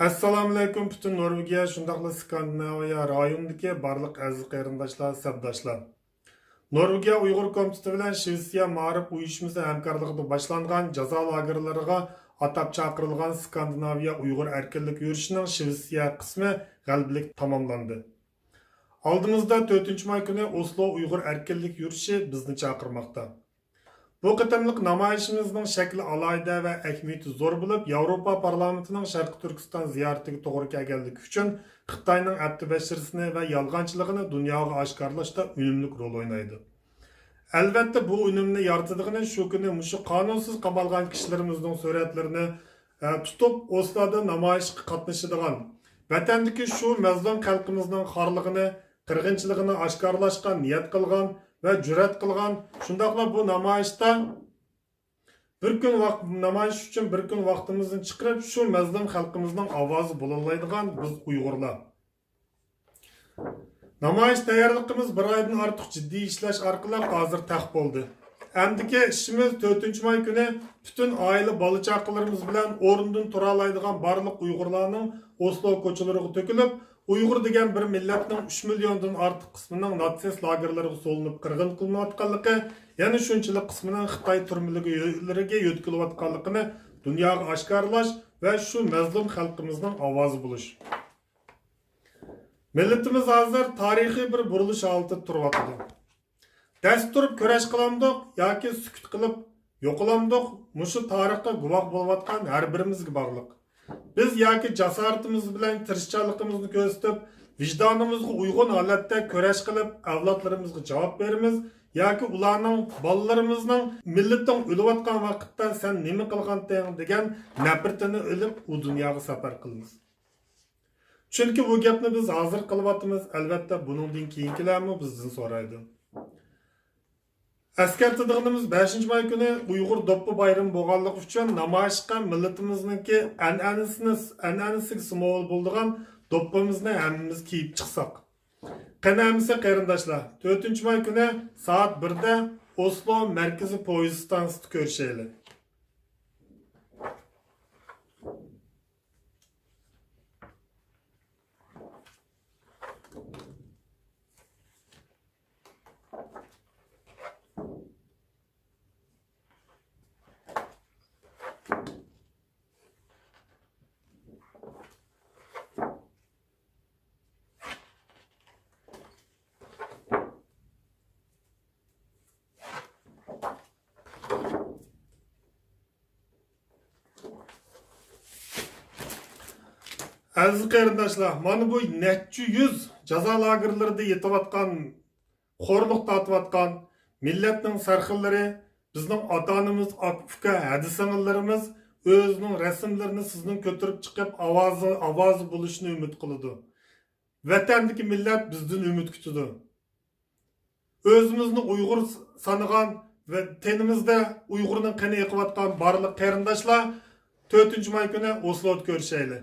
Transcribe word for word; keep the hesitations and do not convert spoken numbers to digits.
ئەسسالامۇئەلەيكۇم، پۈتۈن نورۋېگىيە، شۇنداقلا سكاندىناۋىيە رايونىدىكى بارلىق ئەزىز قېرىنداشلار، سەپداشلار. نورۋېگىيە ئۇيغۇر كومىتېتى بىلەن شىۋېتسىيە مائارىپ ئۇيۇشمىسى ھەمكارلىقىدا باشلانغان جازا لاگېرلىرىغا ئاتاپ چاقىرىلغان سكاندىناۋىيە ئۇيغۇر ئەركىنلىك يۈرۈشىنىڭ شىۋېتسىيە قىسمى غەلىبىلىك تاماملاندى. ئالدىمىزدا تۆتىنچى ماي كۈنى ئوسلو ئۇيغۇر ئەركىنلىك يۈرۈشى بىزنى چاقىرماقتا. بۇ قېتىملىق نامايىشىمىزنىڭ شەكلى ئالاھىدە ۋە ئەھمىيىتى زور بولۇپ، ياۋروپا پارلامېنتىنىڭ شەرقىي تۈركىستان زىيارىتىگە توغرا كەلگەنلىكى ئۈچۈن خىتاينىڭ ئەپتى بەشىرىسىنى ۋە يالغانچىلىقىنى دۇنياغا ئاشكارىلاشتا ئۈنۈملۈك رول ئوينايدۇ. ئەلۋەتتە، بۇ ئۈنۈمنى يارىتىدىغىنى شۇ كۈنى مۇشۇ قانۇنسىز قامالغان كىشىلىرىمىزنىڭ سۈرەتلىرىنى، ئە، تۇتۇپ، ئوسلودا نامايىشقا قاتنىشىدىغان، ۋەتەندىكى شۇ مەزلۇم خەلقىمىزنىڭ خارلىقىنى، قىرغىنچىلىقىنى ئاشكارىلاشقا نىيەت قىلغان ۋە جۈرئەت قىلغان، شۇنداقلا بۇ نامايىشتا بىر كۈن ۋاق-، نامايىش ئۈچۈن بىر كۈن ۋاقتىمىزنى چىقىرىپ، شۇ مەزلۇم خەلقىمىزنىڭ ئاۋازى بولالايدىغان بىز ئۇيغۇرلار. نامايىش تەييارلىقىمىز بىر ئايدىن ئارتۇق جىددىي ئىشلەش ئارقىلىق ھازىر تەق بولدى. ئەمدىكى ئىشىمىز تۆتىنچى ماي كۈنى پۈتۈن ئائىلە بالا-چاقىلىرىمىز بىلەن ئورنىدىن تۇرالايدىغان بارلىق ئۇيغۇرلارنىڭ ئوسلو كوچىلىرىغا تۆكۈلۈپ، ئۇيغۇر دېگەن بىر مىللەتنىڭ ئۈچ مىليوندىن ئارتۇق قىسمىنىڭ ناتسىست لاگېرلىرىغا سولىنىپ قىرغىن قىلىنىۋاتقانلىقى، يەنە شۇنچىلىك قىسمىنىڭ خىتاي تۈرمىلىرىگە يۆتكىلىۋاتقانلىقىنى دۇنياغا ئاشكارىلاش ۋە شۇ مەزلۇم خەلقىمىزنىڭ ئاۋازى بولۇش. مىللىتىمىز ھازىر تارىخىي بىر بۇرۇلۇش ھالىتىدە تۇرۇۋاتىدۇ. دەس تۇرۇپ كۈرەش قىلامدۇق ياكى سۈكۈت قىلىپ يوقىلامدۇق، مۇشۇ تارىخقا گۇۋاھ بولۇۋاتقان ھەر بىرىمىزگە باغلىق. بىز ياكى جاسارىتىمىز بىلەن تىرىشچانلىقىمىزنى كۆرسىتىپ، ۋىجدانىمىزغا ئۇيغۇن ھالەتتە كۈرەش قىلىپ، ئەۋلادلىرىمىزغا جاۋاب بېرىمىز ياكى ئۇلارنىڭ، بالىلىرىمىزنىڭ مىللىتىڭ ئۆلۈۋاتقان ۋاقىتتا سەن نېمە قىلغانتىڭ دېگەن نەپرىتىنى ئېلىپ، ئۇ دۇنياغا سەپەر قىلىمىز. چۈنكى بۇ گەپنى بىز ھازىر قىلىۋاتىمىز، ئەلۋەتتە، بۇنىڭدىن كېيىنكىلەرمۇ بىزدىن سورايدۇ. ئەسكەرتىدىغىنىمىز، بەشىنچى ماي كۈنى ئۇيغۇر دوپپا بايرىمى بولغانلىقى ئۈچۈن نامايىشقا مىللىتىمىزنىڭكى ئەنئەنىسىنى، ئەنئەنىسىگە سىمۋول بولىدىغان دوپپىمىزنى ھەممىمىز كىيىپ چىقساق. قېنى ئەمىسە قېرىنداشلار، تۆتىنچى ماي كۈنى سائەت بىردە ئوسلو مەركىزىي پويىز ئىستانسىسىدا كۆرۈشەيلى. ئەزىز قېرىنداشلار، مانا بۇ نەچچە يۈز جازا لاگېرلىرىدا يېتىۋاتقان، خورلۇق تارتىۋاتقان مىللەتنىڭ سەرخىللىرى، بىزنىڭ ئاتا-ئانىمىز، ئاكا-ئۇكا، ھەدە-سىڭىللىرىمىز ئۆزىنىڭ رەسىملىرىنى سىزنىڭ كۆتۈرۈپ چىقىپ، ئاۋازى، ئاۋازى بولۇشىنى ئۈمىد قىلىدۇ. ۋەتەندىكى مىللەت بىزدىن ئۈمىد كۈتىدۇ. ئۆزىمىزنى ئۇيغۇر سانىغان ۋە تېنىمىزدە ئۇيغۇرنىڭ قېنى ئېقىۋاتقان بارلىق قېرىنداشلار، تۆتىنچى ماي كۈنى ئوسلودا كۆرۈشەيلى.